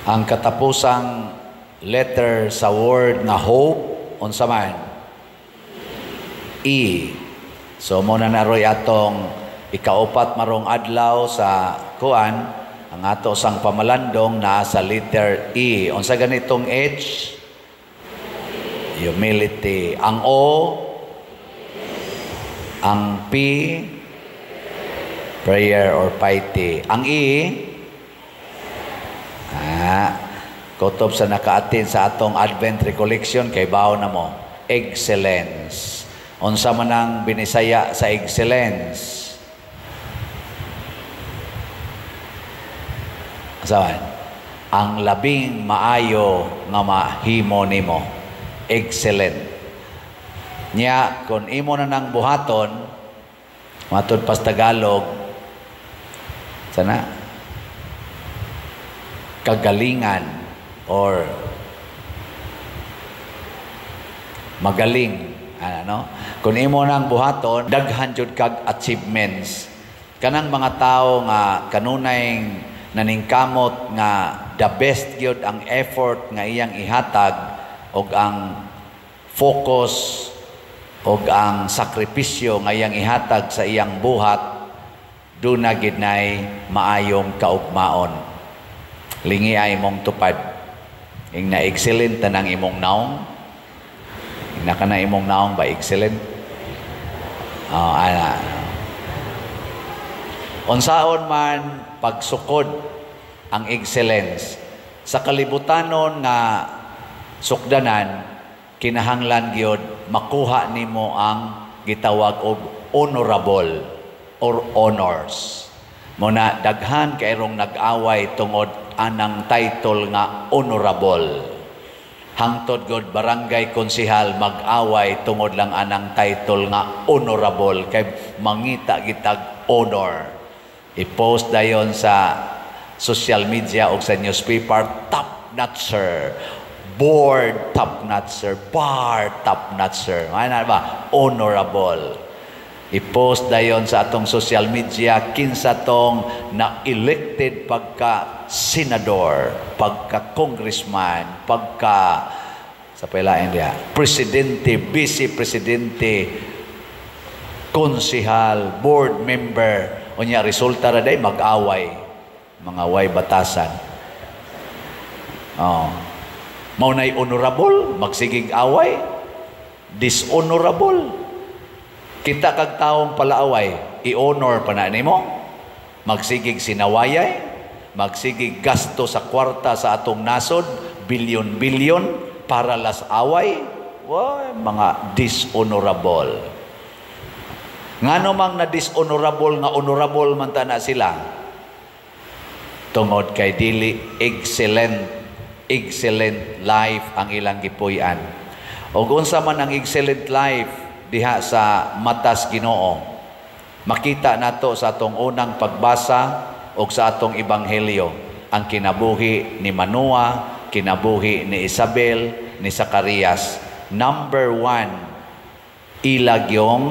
Ang katapusang letter sa word nga hope, unsa man? E. So mao na naroy atong ikaupat marong adlaw sa kuan, ang ato sang pamalandong naa sa letter E. Unsa ganitong H? Humility. Ang O, ang P, prayer or piety. Ang E, kutob sa naka-attend sa atong Advent Recollection, kay bawo na mo, excellence. Unsa man ang binisaya sa excellence? Unsa man? Ang labing maayo nga mahimo nimo. Excellent. Nya, kung imo na nang buhaton, matud pas Tagalog, sana, kagalingan or magaling, ano? Kung imo nang buhaton, daghan jud kag achievements. Kanang mga tawo nga kanunay naningkamot nga the best gyud ang effort nga iyang ihatag og ang focus og ang sakripisyo nga iyang ihatag sa iyang buhat, duna gid nay maayong kaugmaon. Lingi ay imong tupad. Ing na excellent tanang imong naong. Ing na kana imong naong ba excellent? Oh, ana. Unsaon man pagsukod ang excellence sa kalibutanon nga sukdanan, kinahanglan gyud makuha nimo ang gitawag og honorable or honors. Muna daghan kayrong nag-away tungod anang title nga honorable. Hangtod god barangay konsehal mag-away tungod lang anang title nga honorable kay mangita gitag honor. I-post dayon sa social media o sa newspaper, top notcher, board top notcher, bar top notcher. Ano ba? Honorable. I-post dayon sa atong social media kinsa tong na-elected pagka senador, pagka congressman, pagka sa pailain diya, presidente, vice presidente, konsehal, board member. Unya resulta ra day mag-away, mga way batasan. Oh. Mao nay honorable, magsigig away, dishonorable. Kita kag taong palaaway, i-honor pa na nimo. Magsigig sinawayay, magsigig gasto sa kwarta sa atong nasod, bilyon-bilyon para las away. Way, mga dishonorable. Ngano mang na dishonorable nga honorable man ta na sila? Tungod kay dili excellent, excellent life ang ilang gipuy-an. Og unsa man ang excellent life diha sa matas Ginoo, makita nato sa atong unang pagbasa og sa atong ebanghelyo ang kinabuhi ni Manoa, kinabuhi ni Isabel, ni Zacarias. Number 1, ilag yung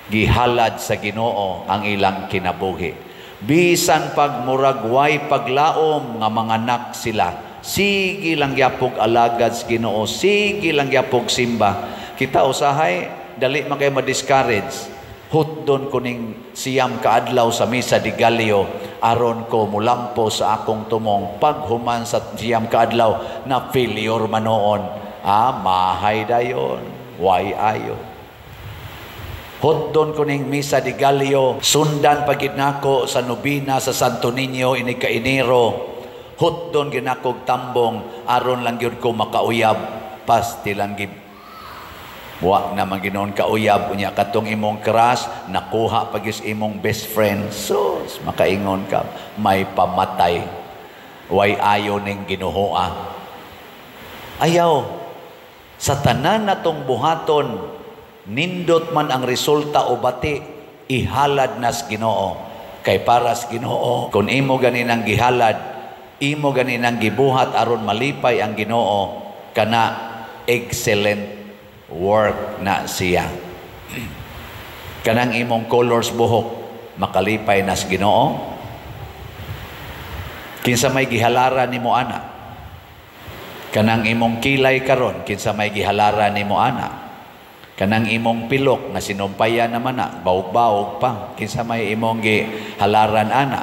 gihalad sa Ginoo ang ilang kinabuhi. Bisan pag murag way paglaom nga manganak sila, sige lang gyapog alagad sa Ginoo, sige lang gyapog simba. Kita usahay dali man kay ma-discourage. Hutdon ko ning 9 kaadlaw sa misa di Galio aron ko mulampo sa akong tumong. Paghuman sa 9 kaadlaw na failure man noon. Mahay dayon, way ayo. Hutdon ko ning misa di Galio, sundan pagid nako sa nobina sa Santo Niño inig ka Enero. Hutdon ginakog tambong aron lang gyud ko makauyab, pasti lang gid. Wa na man ginoon kauyab unya katong imong crush nakuha pag is imong best friend. Sus, makaingon ka, may pamatay. Way ayo ning Ginoo. Ayaw sa tanan natong buhaton, nindot man ang resulta o bati, ihalad nas Ginoo. Kay para sa Ginoo, kung imo ganinang gihalad, imo ganinang gibuhat aron malipay ang Ginoo, kana excellent work na siya. Kanang imong colors buhok, makalipay nas Ginoo. Kinsa may gihalaran nimo ana? Kanang imong kilay karon, kinsa may gihalaran nimo ana? Kanang imong pilok nga sinumpayan naman na, baog-baog pa, kinsa may imong gihalaran ana?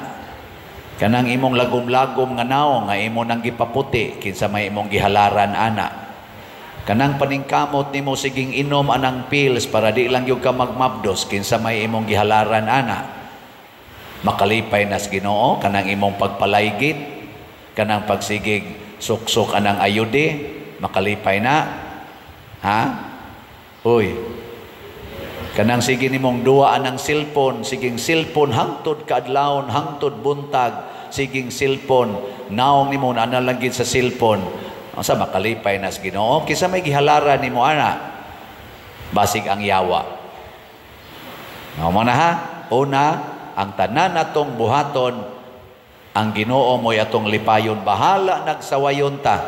Kanang imong lagom-lagom nga naong nga imo nang gipaputi, kinsa may imong gihalaran ana? Kanang paningkamot nimo siging inom anang pills para di lang gyud ka magmabdos, kinsa may imong gihalaran ana? Makalipay na sa Ginoo kanang imong pagpalaygit, kanang pagsigig suksok anang ayude, makalipay na? Ha? Uy. Kanang sige nimong duwa anang cellphone, siging cellphone hangtod kaadlawon, hangtod buntag, siging cellphone, naong nimo na lang gid sa cellphone. Unsa, makalipay na sa Ginoo? Kinsa may gihalaran nimo ana? Basig ang yawa. Mao na ha. Una, ang tanan natong buhaton, ang Ginoo mo'y atong lipayon, bahala nagsawayon ta.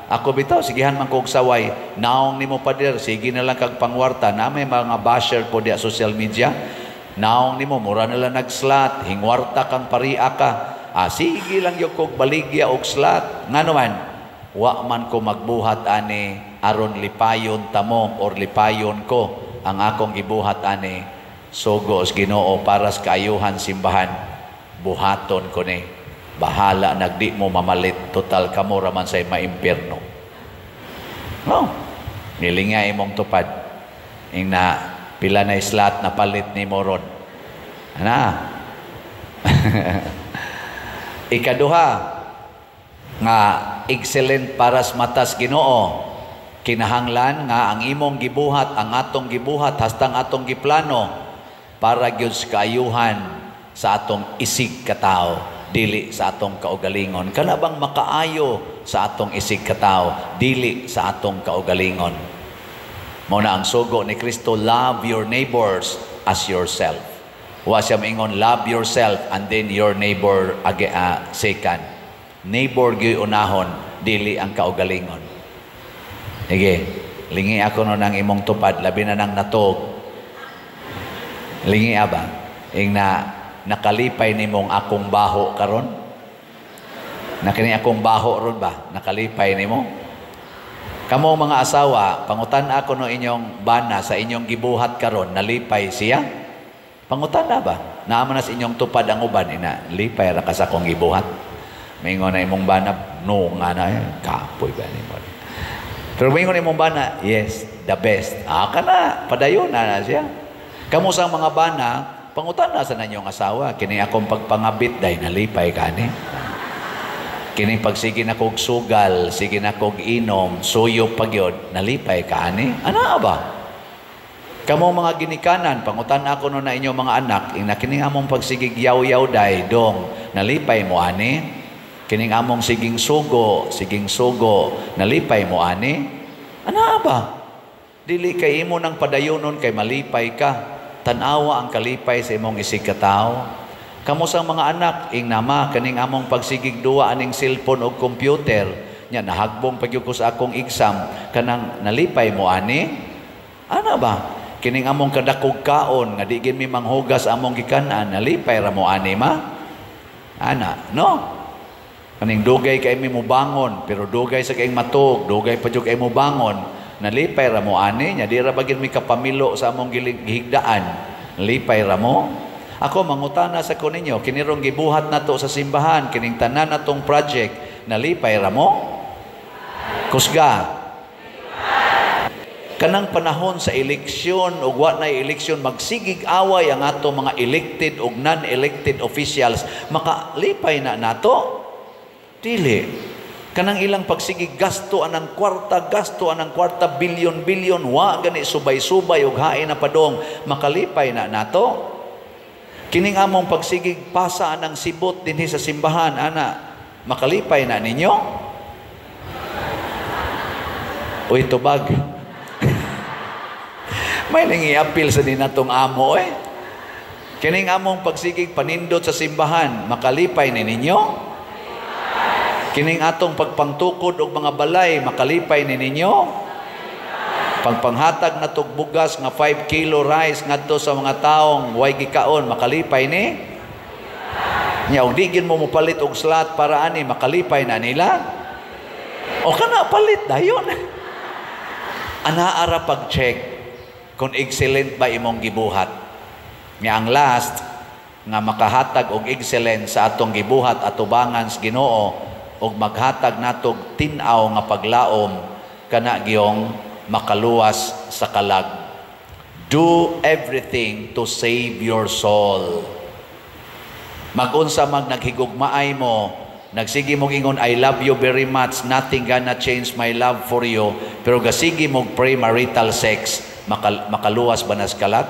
Ako bitaw, sigihan man kog saway. Naong nimo, pader, sige na lang kag pangwarta. Na may mga basher po diya social media. Naong nimo, mura na lang nag-slot, hingwarta kang paria ka. Ah, sige lang gyud kog baligya og slot. Ngano man, wa man ko magbuhat ani aron lipayon tamo or lipayon ko. Ang akong gibuhat ani sugo sa Ginoo para sa kaayuhan simbahan. Buhaton ko ni. Bahala nagdi mo mamalit, total kamo raman say maimpierno. No. Nilinga imong tupad. Ing na pila na slot na palit ni ron. Ana. Ikaduha nga excellent para sa matas Ginoo, kinahanglan nga ang imong gibuhat, ang atong gibuhat, hastang atong giplano para gyud sa kaayuhan sa atong isig katawo, dili sa atong kaugalingon. Kana bang makaayo sa atong isig katawo, dili sa atong kaugalingon. Mao na ang sugo ni Kristo, "Love your neighbors as yourself." Wa siya maingon, "Love yourself and then your neighbor second." Neighbor gyud unahon, dili ang kaugalingon. Sige, lingi ako no ng imong tupad, labi na nang natog. Lingi ba? Ing na nakalipay nimong akong baho karon? Nakini akong baho ron ba? Nakalipay nimo? Kamo mga asawa, pangutan ako no inyong bana sa inyong gibuhat karon, nalipay siya? Pangutan na ba? Naa man na sa inyong tupad ang uban, ina, "Lipay ra ka sa akong gibuhat." Mingon na imong bana, "No nga na, eh, kapoy ba nimo?" Pero mingon imong bana, "Yes, the best." Ah, kana, padayon na na siya. Kamo sa mga bana, pangutan na sa ninyong asawa, "Kini akong pagpangabit day, nalipay kani? Kini pagsige na kog sugal, sige na kog inom, suyo pagyod, nalipay ka ani?" Ana ba? Kamo mga ginikanan, pangutan ako no na inyong mga anak, ing kining among pagsigig yaw-yaw day, dong, nalipay mo ani? Kining among siging sugo, siging sugo, nalipay mo ani?" Ana ba? Dili kay imo nang padayonon kay malipay ka. Tanawa ang kalipay sa imong isig katawo. Kamo sa mga anak, ing nama kaning among pagsigig duwa aning cellphone o computer, nya nahagbong pagyud ko sa akong exam, kanang nalipay mo ani? Ana ba? Kining among kadakog kaon nga di gid mi manghugas among gikan-an, nalipay ra mo ani, ma? Ana, no? Kaning dugay kay mi mubangon, pero dugay sa kay matug, dugay pa jud kay mubangon, nalipay ra mo ani? Nya di ra ba gid mi kapamilo sa among gihigdaan? Lipay ra mo? Ako mangutana sa ko ninyo, kinirong gibuhat nato sa simbahan, kining tanan natong project, nalipay ra mo? Kusga. Kanang panahon sa eleksyon ug wa na eleksyon, magsigig away ang ato mga elected ug non-elected officials, makalipay na nato? Dili. Kanang ilang pagsigig gasto anang kwarta, gasto anang kwarta, bilyon bilyon, wa gani subay-subay ug hain na padong, makalipay na nato? Kining among pagsigig pasa anang sibot dinhi sa simbahan ana, makalipay na ninyo? Uy, tubag. May nangiapil sa dinatong amo eh. Kining among pagsigig panindot sa simbahan, makalipay ni ninyo? Kining atong pagpangtukod og mga balay, makalipay ni ninyo? Pagpanghatag na bugas nga 5 kilo rice ngadto sa mga taong way gikaon, makalipay ni? Nya og di gyud mo mopalit og slot para ani, makalipay na nila? O kana, palit dayon. Ana ara pag-check kung excellent ba imong gibuhat. Nga ang last nga makahatag og excellent sa atong gibuhat atubangan sa Ginoo og maghatag natog tin-aw nga paglaom, kana giyong makaluwas sa kalag. Do everything to save your soul. Magunsa mag naghigugmaay mo, nagsige mo ingon, "I love you very much, nothing gonna change my love for you," pero gasige mo premarital sex, makaluwas ba nas kalag?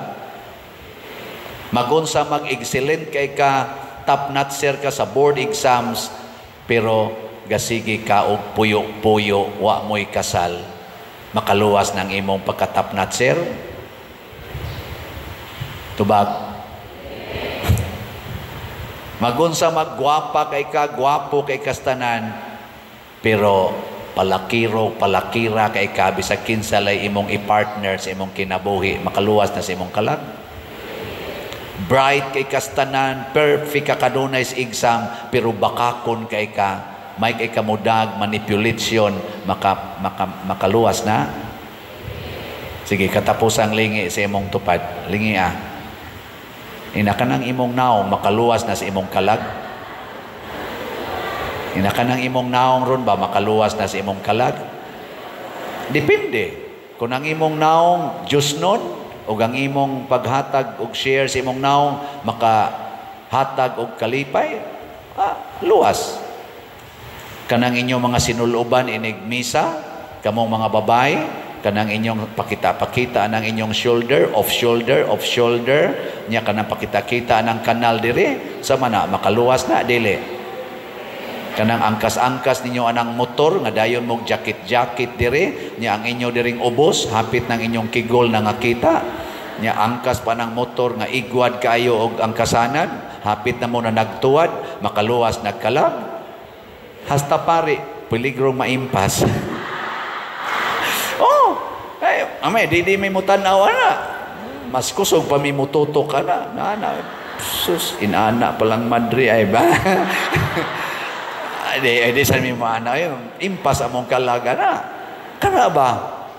Magunsa mag-excellent kay ka, top notcher ka sa board exams, pero gasige ka og puyo-puyo, wa mo'y kasal, makaluwas ng imong pagka-top notcher? Tubag. Magunsa maggwapa kay ka, gwapo kay kastanan, pero palakiro, palakira kay ka, bisag kinsa lay imong i-partner sa imong kinabuhi, makaluwas na sa imong kalag? Bright kay kastanan, perfect ka kanunay sa exam, pero bakakon kay ka, may kay kamudag, manipulation, makaluwas na? Sige, katapusang lingi sa imong tupad. Lingi ah. Ina kanang imong naong, makaluwas na sa imong kalag? Ina kanang imong naong ron ba, makaluwas na sa imong kalag? Depende. Kung ang imong naong Diyos nun, o ang imong paghatag og share sa imong naong makahatag og kalipay, luwas. Kanang inyong mga sinuloban inig misa, kamong mga babae, kanang inyong pakita-pakita ang inyong shoulder, off shoulder, off shoulder, nya kanang pakita-kita ang kanal diri, sama na, makaluwas na, dili? Kanang angkas-angkas ninyo anang motor nga dayon mog jacket-jacket diri, nya ang inyo diring ubos hapit ng inyong kigol na nga kita, nya angkas pa ng motor nga igwad kaayo og angkasanan, hapit na mo na nagtuwad, makaluwas nagkalag? Hasta pare, peligrong maimpas. Oh, ay, amay, di may mutanaw na. Mas kusog pa mi mututok ka na. Na, sus, inana palang madre ay ba? Di, di sa mi maana yun. Impas among kalaga na. Kana ba?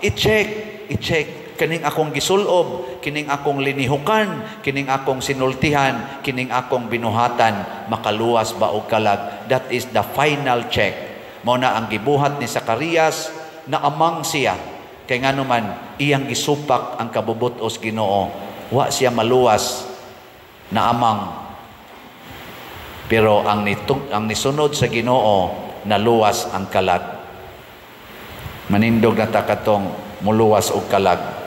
I-check, i-check. Kining akong gisulob, kining akong linihukan, kining akong sinultihan, kining akong binuhatan, makaluwas ba og kalag? That is the final check. Mao na ang gibuhat ni Zacarias, na amang siya. Kay ngano man, iyang gisupak ang kabubut-os Ginoo. Wa siya maluwas na amang. Pero ang nisunod sa Ginoo, naluwas ang kalag. Manindog na ta katong muluwas og kalag.